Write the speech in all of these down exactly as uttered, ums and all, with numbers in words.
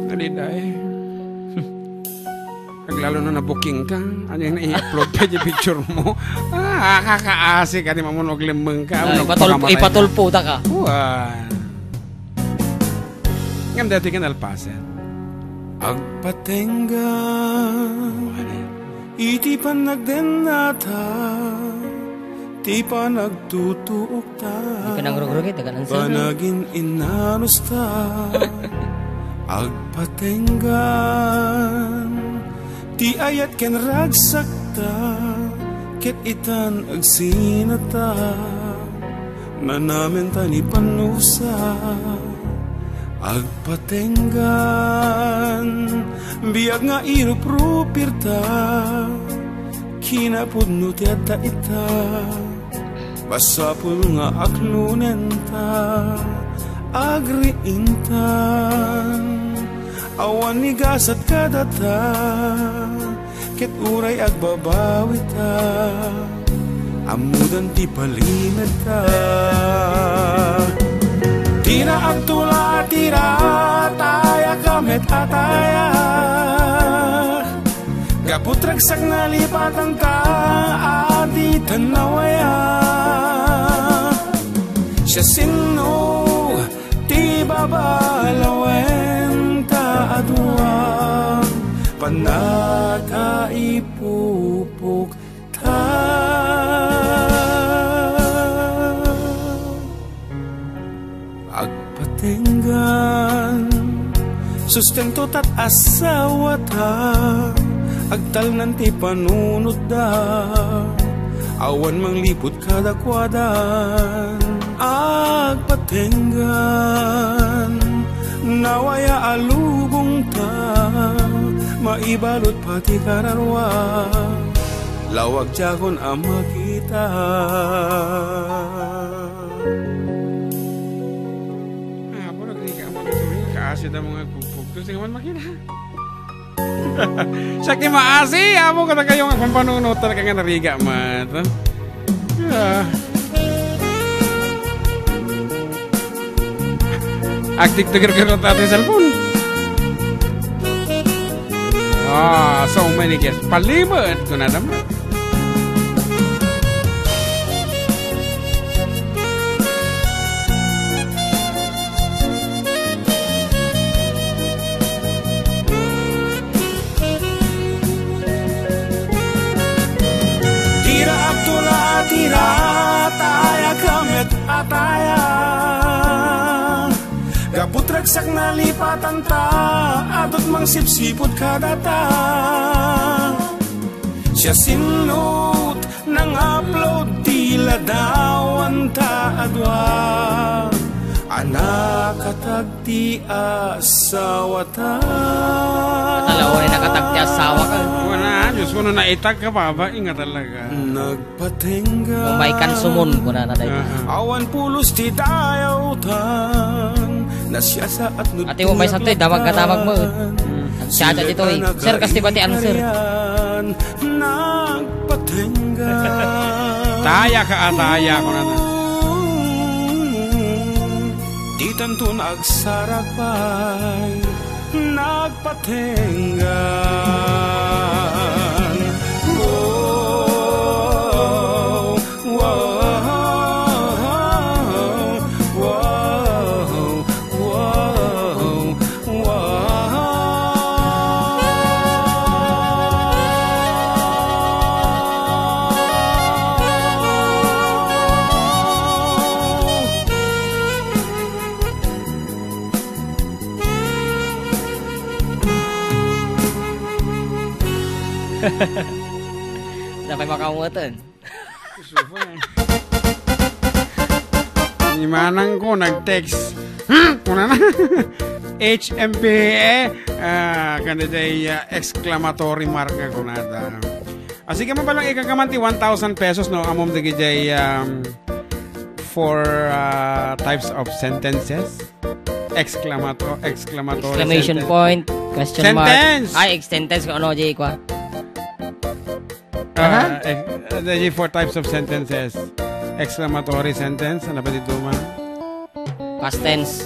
Adi, day. Aglalo na nabuking ka. Ano yung nai-upload ka di picture mo? Ah, kakaasi ka, di mamunog limeng ka. Ay, ano, ipatol-, pakamatay ka. Ipatulpo ta ka. Wan. Ngem dati ka nalpasen. Agpatenggan iti panagdennata, ti panagtutuokta, Di ka nangrugrugit, dagan ang sino? Panagin-inanusta, agpatenggan ti ayat ken ragsakta, ket itan agsinata, nanamen ta ni pannusa. Agpatenggan, biag nga iruprupirta, kinapudno ti adda ita. Masapul nga aklonenta, agriintan, awan ni gasat kadata, ket uray agbabawita, ammodan ti palimedta. Dina agtula ti ratayak a met a tayak, gapu ti ragsak nalipatanta a di tannawaya. Siasino ti babalawenta a dua, pannakaipupokta. Agpatenggan, sustento tat asawata, agtalnan ti panunotda, awan mangliput kadakuada. Agpatenggan, nawaya a lubongta, maibalut pati kararua, lawag diakon a makita. Ah, puro di ka mo, kaasi da mga pupuk. Tus, di ka man makita. Siak ti maasi, amo, kadakayo nga pampanunot talaga nga narigat met. Ah. Agtigtigir-gir na tayo cellphone. Ah, so many guests. Palimot ko na naman. Dira agtula ti ratayak a met a tayak. Gapu ti ragsak nalipatanta, adut mangsipsipud kadata. Siasino ti nang-upload ti ladawanta a dua a nakatag ti asawata. Talaw ni nakatag ti asawa ka. Wala, Diyos ko, no naitag ka, babae nga talaga. Nagpatengga. Umay kan sumon, kuna na tayo. Aha. Awan pulos ti dayawtan. Nasiasaat no Ate, umay santo, damag ka, damag mo. Hmm. Siya, siya, dito, eh. Sir, kasi ba ti answer? Nagpatengga. Taya ka, ah, taya, kuna na. Di tanto nagsarakpay, nagpatenggan. Wow, wow, wow, wow. Dapat makamutan. Ni manang ko nag-text. Hmm? Kuna na. H M P A. Ah, kanda jay, ah, exclamatory mark nga kunada. Ah, sige, mabalang ikakaman ti one thousand pesos, no? Amom dagijay, um, four, ah, types of sentences. Exclamato-, exclamatory Exclamation sentence. Point, question mark. Sentence! Ay, sentence ko ano, jay kwa. Aha. Ah, eh, eh, four types of sentences. Exclamatory sentence, ano pa dito, ma? Past tense.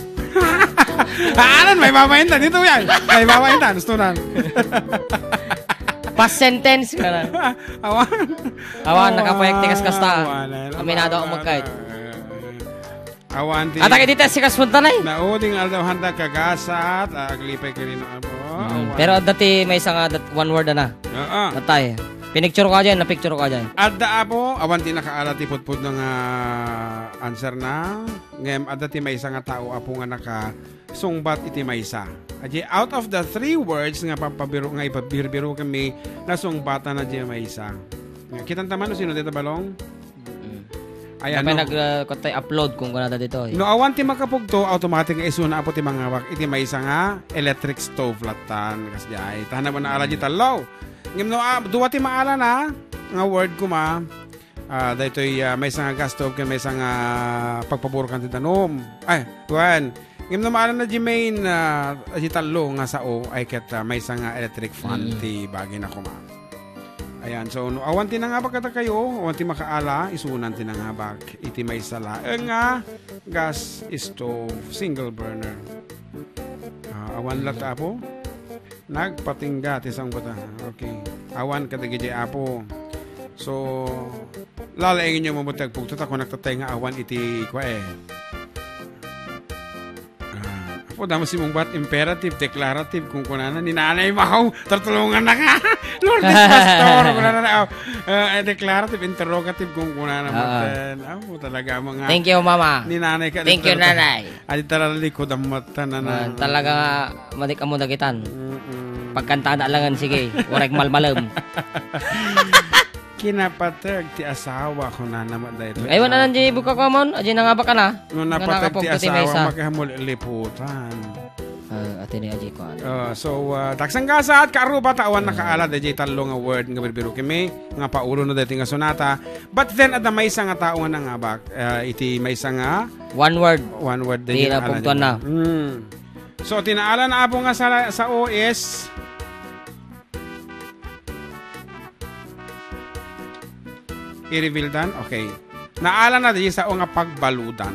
Anan, may babaen ta dito yan. May babaen ta, gusto na. Past sentence ka na. Awan. Awan, nakapuyak ti kaskasta. Awan, eh, Aminado awan, ako magkait. Awan ti At ang edita si Kasmuntanay. Nauding aldaw handa kagasat, ah, aglipay ka rin ako. Mm, Awan. Pero adda ti maysa nga dat-, one word ana. Oo. Matay. Pinicture ko dyan, napicture ko dyan. Adda, apo, awan ti nakaala ti pudpud nga answer na. Ngem, adda ti maysa nga tao, apo, nga nakasungbat iti maysa. Adi, out of the three words nga pampabiru-, nga ipabirbiro kami, nasungbatan na di maysa. Nga, kitanta man no sino dita balong? Mm. Ayan, Napay no? nag, uh, kutay upload kung kunada dito, eh. No awan ti makapugto, automatic nga isuna, apo, ti mangawak iti maysa nga electric stove lattan. Kas di ay. Tahan na mo na ala di tallo. Ngem no, ah, dua ti maala na, nga word kuma, ah, daytoy, ah, maysa nga gas stove ken maysa nga pagpaburukan ti danum. Ay, kuan. Ngem no maala na di main, ah, di tallo nga sao, ay ket, ah, maysa nga electric fan Mm. ti bagay na kuma. Ayan, so, no awan ti nangabak kadakayo, awan ti makaala, isunan ti nangabak. Iti maysa laeng nga gas stove, single burner. Ah, awan la ta, apo? Nagpatingga ti sangbata. Okay. Awan kadagiti apo. So, lalaengen yo mamutag pugto ta kung nagtatay nga awan iti kua, eh. Ah, apo, damo si mungbat imperative, declarative, kung kunana ni Nanay Mahaw, tutulungan na ka. Lourdes Pastor, kunana na, oh, eh, declarative, interrogative, kung kunana Ah. maten. Apo, talaga, mga Thank you, Mama. ni Nanay ka, Thank you, dito, Nanay. Adi tara likod ang mata na na. Ah, talaga nga, madik amo dagitan. Mm-mm. Pagkantaan na langan, sige. Waray malmalem. Kinapateg ti asawa ko na naman dahil. Aywan, anan di buka ko amon? Adi na nga baka na? No Nga napateg ti nakapugto ti asawa, maysa. Makahamul liputan. Ah, ati ni Aji ko, ano? Ah, so, ah, taksang gasat, kaaruba, tawan Ah. nakaala, dayjay tallo nga word nga birbiro kami, nga paulo na daytoy nga sonata. But then, adda maysa nga tao nga nangabak, ah, iti maysa nga One word. One word Di din na ang ala pugtuan niya. na. Hmm. So, tinaala na apo nga sa, sa O S. I-reveal dan? Okay. Naala na di sao nga pagbaludan.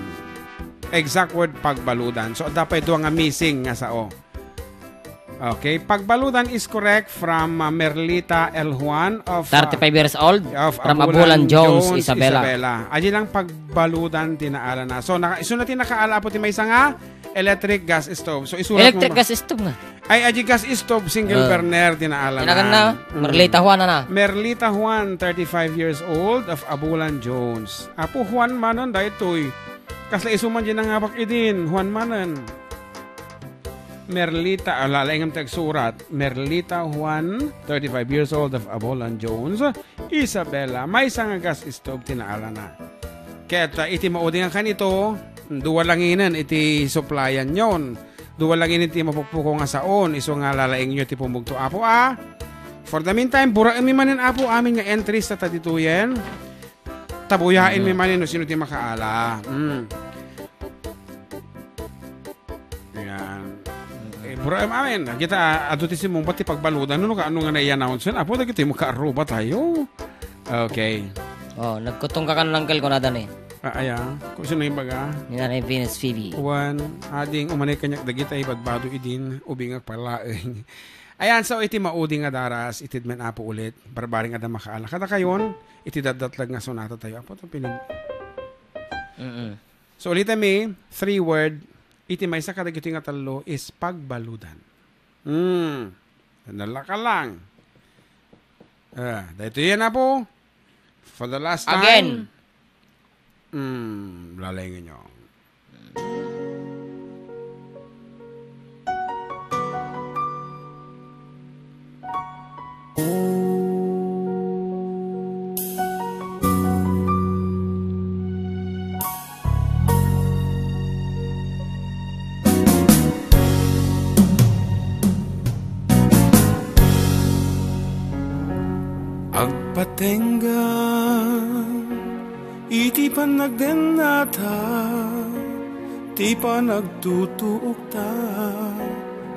Exact word, pagbaludan. So, adda pay dua nga missing nga sao. Okay, pagbaludan is correct from, uh, Merlita L Juan of, uh, Thirty-five years old, of from Abulan Abulan Jones, Jones, Isabela. Isabela. Adi lang pagbaludan ti naala na. So, naka-, isu na ti nakaala apo ti maysa nga electric gas stove. So, isurat Electric mo ma- gas stove nga. Ay, adi gas stove, single Ah. burner, ti naala na. Tinagan na, Mm. Merlita Juan, ana. Merlita Juan, thirty-five years old, of Abulan Jones. Apo Juan manen, daytoy. Kasla isu man di nangabak idin, Juan manen. Merlita, ah, lalaingem ti agsurat. Merlita Juan, thirty-five years old, of Abolan Jones, Isabela, maysa nga gas stove ti naalana. Ket, ah, iti maudi nga kanito, dua langinen iti supplyan yon. Dua langinen ti mapukpuko nga saon, isu nga lalaingyo ti pumugto, Apo, a. For the meantime, buraemi manen, Apo, amin nga entries ta ditoyen. Tabuyaenmi Mm. manen no sino ti makaala. Mm. Yan. Eh, buraem amin. Kita, adu ti simungbat ti pagbaludan. Nano ka, ano nga nai-announce? Apo, dagiti makaaruba tayo. Okay. Oh, nagkutong ka kan uncle ko na, Dani. Ah, aya. Kung sino yung baga? Ni Nanay Venus Phoebe. Juan, ading umanay kanyak dagita ibadbado idin, ubing agpalaeng. Ayan, so iti maudi nga daras, itid men Apo ulit, barbaring adda makaala. Kada kayon, iti daddatlag nga sonata tayo. Apo, to pinag- Mm-mm. So, ulitan mi, three word, iti maysa kadagitoy nga tallo is pagbaludan. Hmm. Nalaka lang. Ah, daytoy yan, Apo. For the last time. Again. Hmm, lalaingan nyo. Agpatenggan iti panagdennata, ti panagtutuokta,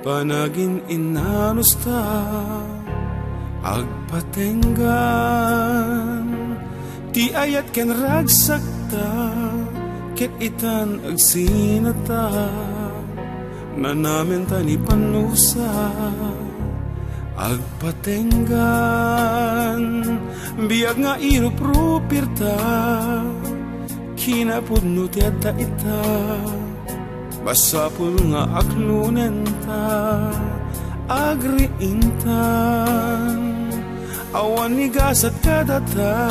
panagin-innanusta, agpatenggan ti ayat ken ragsakta, ket itan agsinata. Nanamen ta ni panusa, agpatenggan, biag nga iruprupirta, kinapudno ti adda ita, masapul nga aklonenta, agriintan, awan ni gasat kadata,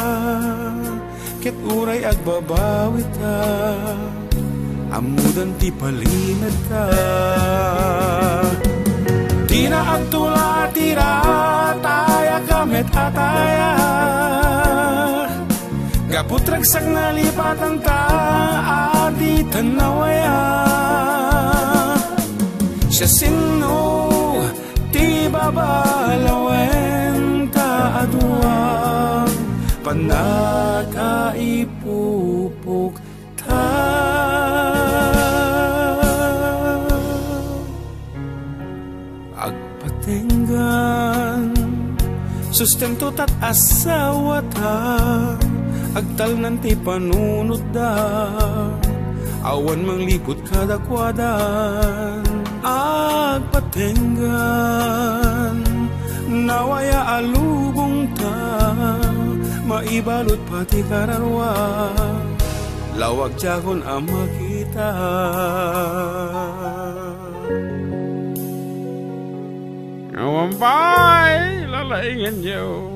ket uray agbabawita, ammodan ti palimedta. Dina agtula ti rataya, kamet ataya. Gapu ti ragsak nalipatanta, a di tannawaya. Siasino ti babalawen ta a dua, pannakaipupokta. Agpatenggan, sustento tat asawata, agtalnan ti panunotda, awan mangliput kadakuada. Agpatenggan, nawaya a lubongta, maibalut pati kararua, lawag diakon a makita. Awan pay, lalainganyo.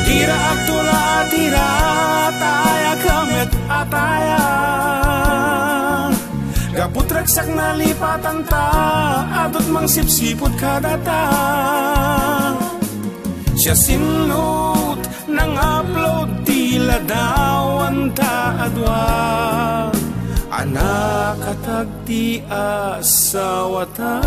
Dira agtula, dira ataya, kamet ataya. Gapu ti ragsak nalipatanta, adut mangsipsipud kadata. Siasino ti nang-upload ti ladawanta a dua, a nakatag ti asawata.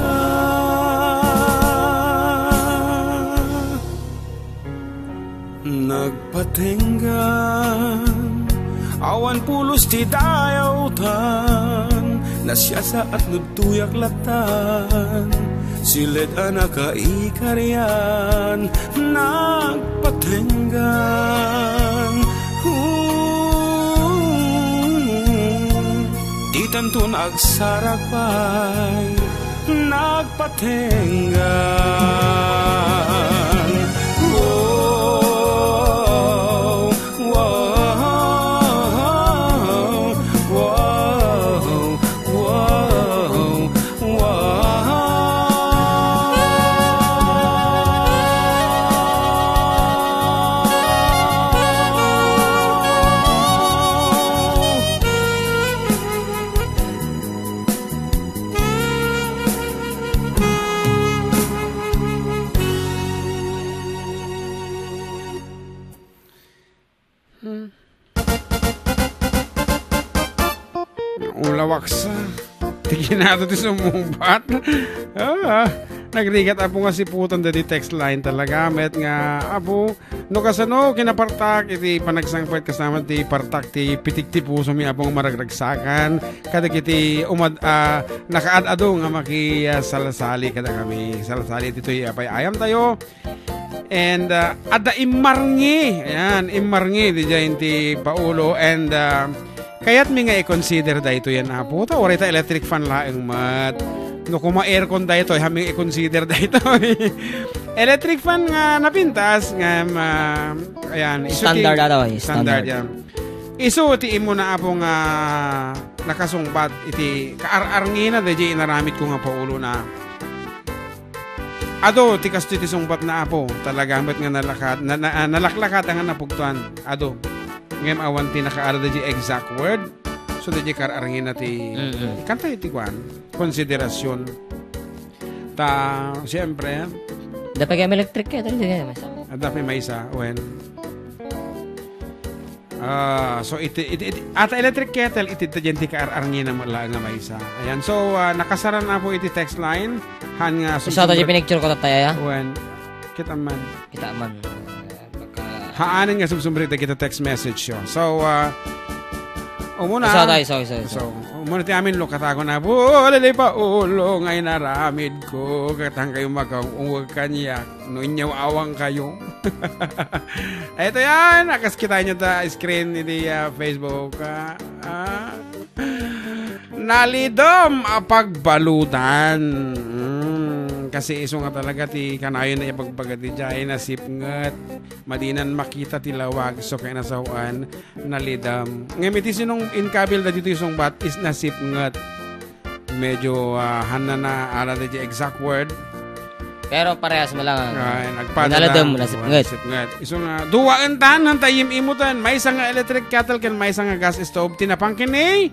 Nagpatenggan, awan pulos ti dayawtan, nasiasaat no duyak lattan, siled a nakaikarian, nagpatenggan. Ditanton agsarag pay, nagpatenggan. Wow, wow, wow, wow, wow. Hmm. Ulawaksa. Ti kinato ti sumubat. Ah, nagrigat, Apo, nga siputan daydi text line talaga. Met nga, Apo, no kasano kinapartak iti panagsangpet kasama ti partak ti pitik ti pusomi, Apo, nga maragragsakan kadagiti umad-, ah, nakaad-ado nga maki-, ah, salasali kadakami. Salasali ditoy, ah, pay-ayam tayo. And, ah, adda immarngi. Ayan, immarngi didiay ti Paolo. And, ah, kayatmi nga i-consider daytoy yan, Apo. Ta, uray ta electric fan laeng met. No kuma aircon daytoy, haanmi nga i-consider daytoy. Electric fan nga napintas, nga, ah, ayan, isu ti standard, ano, eh, standard, standard. Yan. Isu ti immuna, Apo, nga nakasungbat iti kaar-arngina daydiay inaramidko nga Paolo na. Adu ti kastoy ti sungbatna, Apo. Talaga met nga nalakat, na, na, ah, nalaklakat nga napugtuan. Adu. Ngem awan ti nakaada daydiay exact word. So, daydiay kaar-arngina ti, mm-mm, kanta iti kuan, konsiderasyon. Ta, siyempre, adda pay gayam electric kaya, talaga gayam, maysa. Adda pay maysa, wen. Ah, so iti, iti, iti, ata electric kettle, iti ta diyan ti kaar-arngina met laeng nga maysa. Ayan, so, ah, nakasara na po iti text line. Han nga Isa ta di sumsumrek- pinicture ko, tatay, aya? Wen, kita man. Kita man. Baka Haanen nga sumsumrek dagiti text message yo. So, ah, umuna. Isa tayo, isa, isa, isa. So, umuna ti amin, lukatago na po, lili pa ulo, nga inaramid ko, katang kayo makaungwag kanya. No inyaw awang kayo. Ito yan, akas kita nyo ta screen iti, ah, Facebook. Ah, ah. Nalidem a pagbaludan. Mm, kasi isu nga talaga ti kanayon na ipagbaga ti jay nasipnget. Madinan makita ti lawag, so kaya nasawan, nalidem. Ngem iti sinong inkabil da dito yung sungbat is nasipnget. Medyo, ah, hanna na ala da di exact word. Pero parehas mo lang. Ay, nagpada Nalidem, lang. Nasipnget. Nasipnget. Isu nga, duwaen tan, han tayo im-imutan. Maysa nga electric kettle ken maysa nga gas stove. Tinapang kini.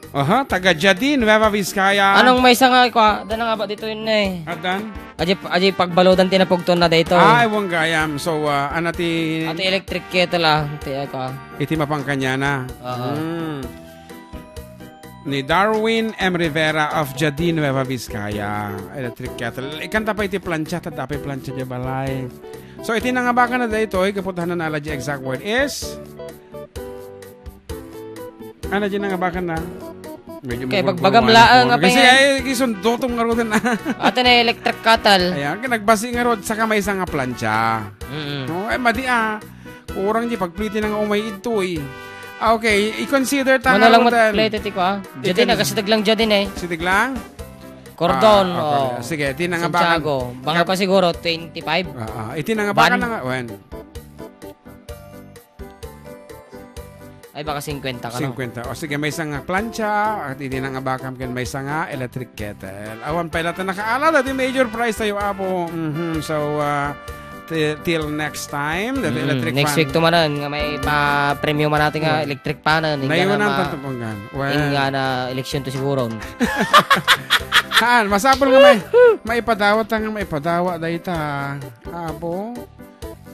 Aha, taga Jadi, Nueva Vizcaya. Anong maysa nga, kwa, dana nga ba dito yun eh? Adan? Aji, aji pagbaludan tinapugton na dito. Ay, wang gayam. So, ah, ana ti Ati electric kettle ah. Ti, ah, kwa. Iti mapangkanyana. Aha. Hmm. Ni Darwin M Rivera of Jadi, Nueva Vizcaya. Electric kettle. Ikanta pa iti plancha, ta dapay plancha di balay. So, iti nangabakan na daytoy, kaput hanan ala di exact word is, ano di nangabakan na? Medyo Kay mabulbul bagbagam wala laeng ko. Nga Kasi pay- ay, isun, dotong nga rodan na. Ato na electric kettle. Ayan, kaya nagbasi nga rod, saka may isang nga plancha. Mm-mm. No, ay, madi ah. Kurang di pagpliti na nga umay ito eh. Ah, okay, i-consider ta Mano nga lang rodan. Mat-plete ti ko ah. Jadi Ikan- nagasidag lang jadi na eh. Sidig lang? Cordon, Ah, okay. oh. Sige, iti na nga bakan. Santiago. Baka Kap- pa siguro twenty-five. Ah, ah. Iti na nga bakan Ban? Na nga. Wen. Ay, baka singkwenta ka, no? Singkwenta. O sige, may isang nga plancha, at iti na nga bakam ken may isang nga electric kettle. Awan pa ilata nakaala, dati major prize tayo, apo. Mhm. So, ah, ti-, till next time, dati Mm, electric next fan. Week to manan, nga may pa-premyo man natin nga Mm. electric fan, ah, Nayon ingana ang ma-, tatapunggan. Well, ingana eleksyon to siguro. Haan, masapul nga may, maipadawat ang maipadawat dayta. Apo.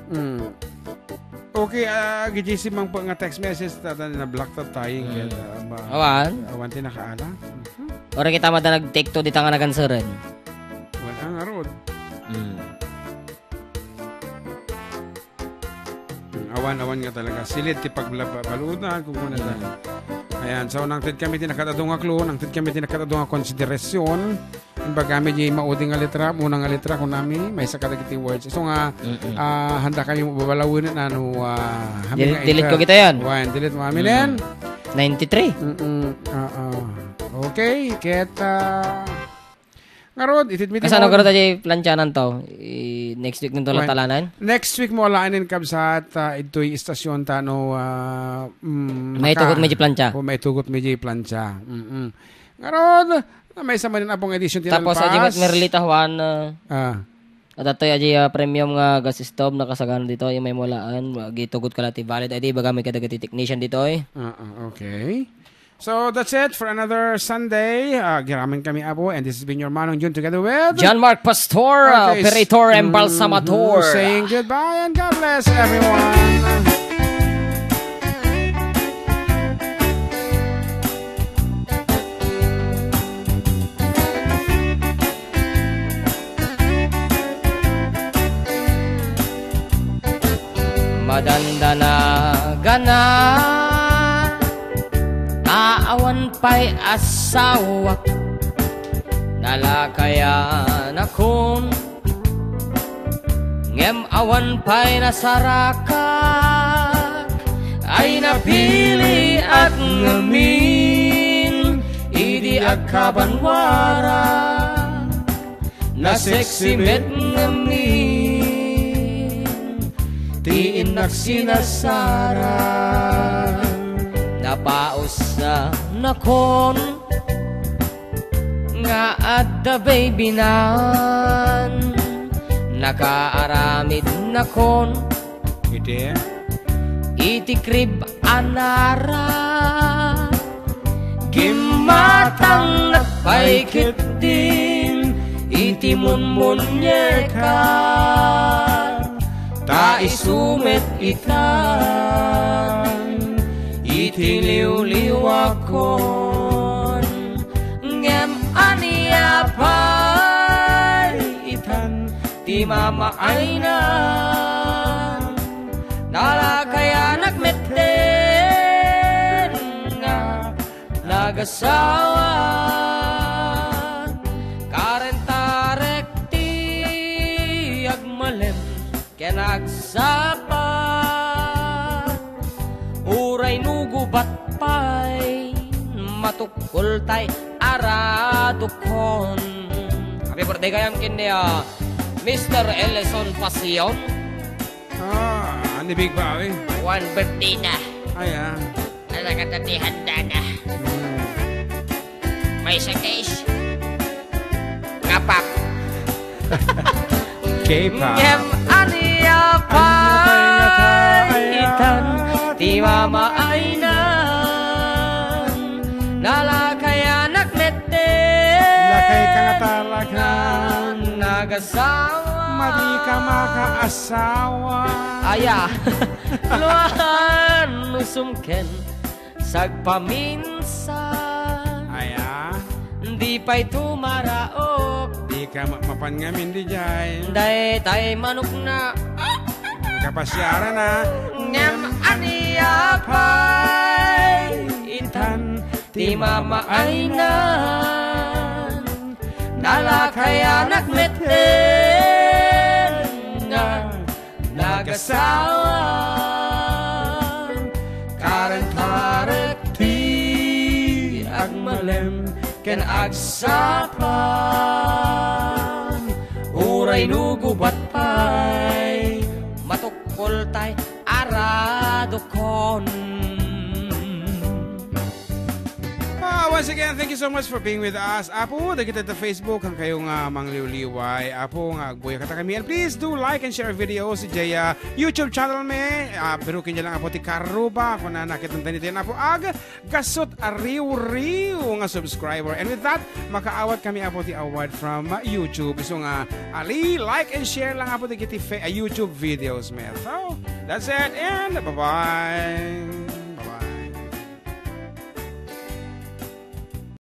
Mm. Okay, ah, gijisi man po nga text message, tata na block ta tayo, Mm. kaya, ah, ba-, Awan. awan ti nakaala. Mhm. Ora kita mada nag-take two, di ta nga naganseren. Wala nga rod. Mm. Mm, awan, awan nga talaga. Silid ti pagbaludan, kung muna ta. Mm. Ayan, so nangted kami ti nakatado nga clue, nangted kami ti nakatado nga konsiderasyon. Imbagami di maudi nga letra, muna nga letra, kunami, maysa kadagiti words. So nga, Mm-mm. ah, handa kami babalawen ano, ah, hami Dil-, nga delete ko enter. Kita yan. Wan, delete mo amin Mm. yan. Ninety-three. Mm-mm. Ah, ah. Okay, keta. Ngarod, itid mi ti Kasano mon. Ngarod aja planchanan to? I, next week nito Wan. Latalanan? Next week mo alaen kabsat, ah, ito'y istasyon tano, ah, mm, May maka-, tugot medyo plancha. O, may tugot medyo plancha. Mm-mm. Ngarod, Na maysa manen a pong edition ti Tapos, Nalpas. Aji met Merlita Juan, ah, Ah. Adatoy aji, ah, premium nga gas stove nakasagana ditoy, may mulaan, gitugot ka la ti valid I D, bagami kadagiti technician ditoy. Ah, ah, okay. So, that's it for another Sunday. Ah, giramen kami, Apo, and this has been your Manong Jun together with John Mark Pastor, ah, Okay, s-, operator and mm, balsamador. Saying goodbye and God bless everyone. Madandanagana, ta awan pay asawak, nalakayanakon. Ngem awan pay nasarakak, ay napiliak ngamin idi agkabanwara. Nasexy met ngamin ti innak sinasara. Napausnakon nga adda baby nan, nakaaramidnakon Iti? Iti krib a nara, gimmatangnak pay ketdin iti munmunyeka, ta isu met ita. Ti liwliwakon, ngem ania pay itan ti mamaaynan? Nalakayanak metten nga nagasawa. Karentarek ti agmalem ken agsapa. Uray no gubat pay, matukkoltay aradukon. Happy birthday gayam ken ni, ah, Mister Ellison Pasion. Ah, ni Big Bawi. One birthday na. Ay, ah. Ano ka tatihan na? Hmm. May sa case? Ngapak. K-pop. Ngem ania pay itan ti mamaaynan? Nalakayanak metten. Lakay ka nga talaga. Nagasawa. Madi ka makaasawa. Aya. Luan usum ken sagpaminsan. Aya. Di pay tumaraok. Di ka ma-, mapan ngamin di jay. Daytay manok na. Kapasyaran na. Ngem ania pay itan ti mamaaynan? Nalakayanak metten nga nagasawa. Karentarek ti agmalem ken agsapa. Uray no gubat pay, matukkoltay aradukon. Ah, once again, thank you so much for being with us. Apo, dagiti ta Facebook, ang kayo nga mangliwliway. Apo, nga agbuya kata kami. And please do like and share videos. Jay, ah, YouTube channel me. Ah, pero kanya lang, Apo, ti Karuba. Kung na nakita tayo nito yan, Apo, ag, gasot a riw-riw nga subscriber. And with that, makaawat kami, Apo, ti award from, ah, YouTube. So nga, ali, like and share lang, Apo, ti kiti fa-, ah, YouTube videos me. So, that's it. And bye-bye.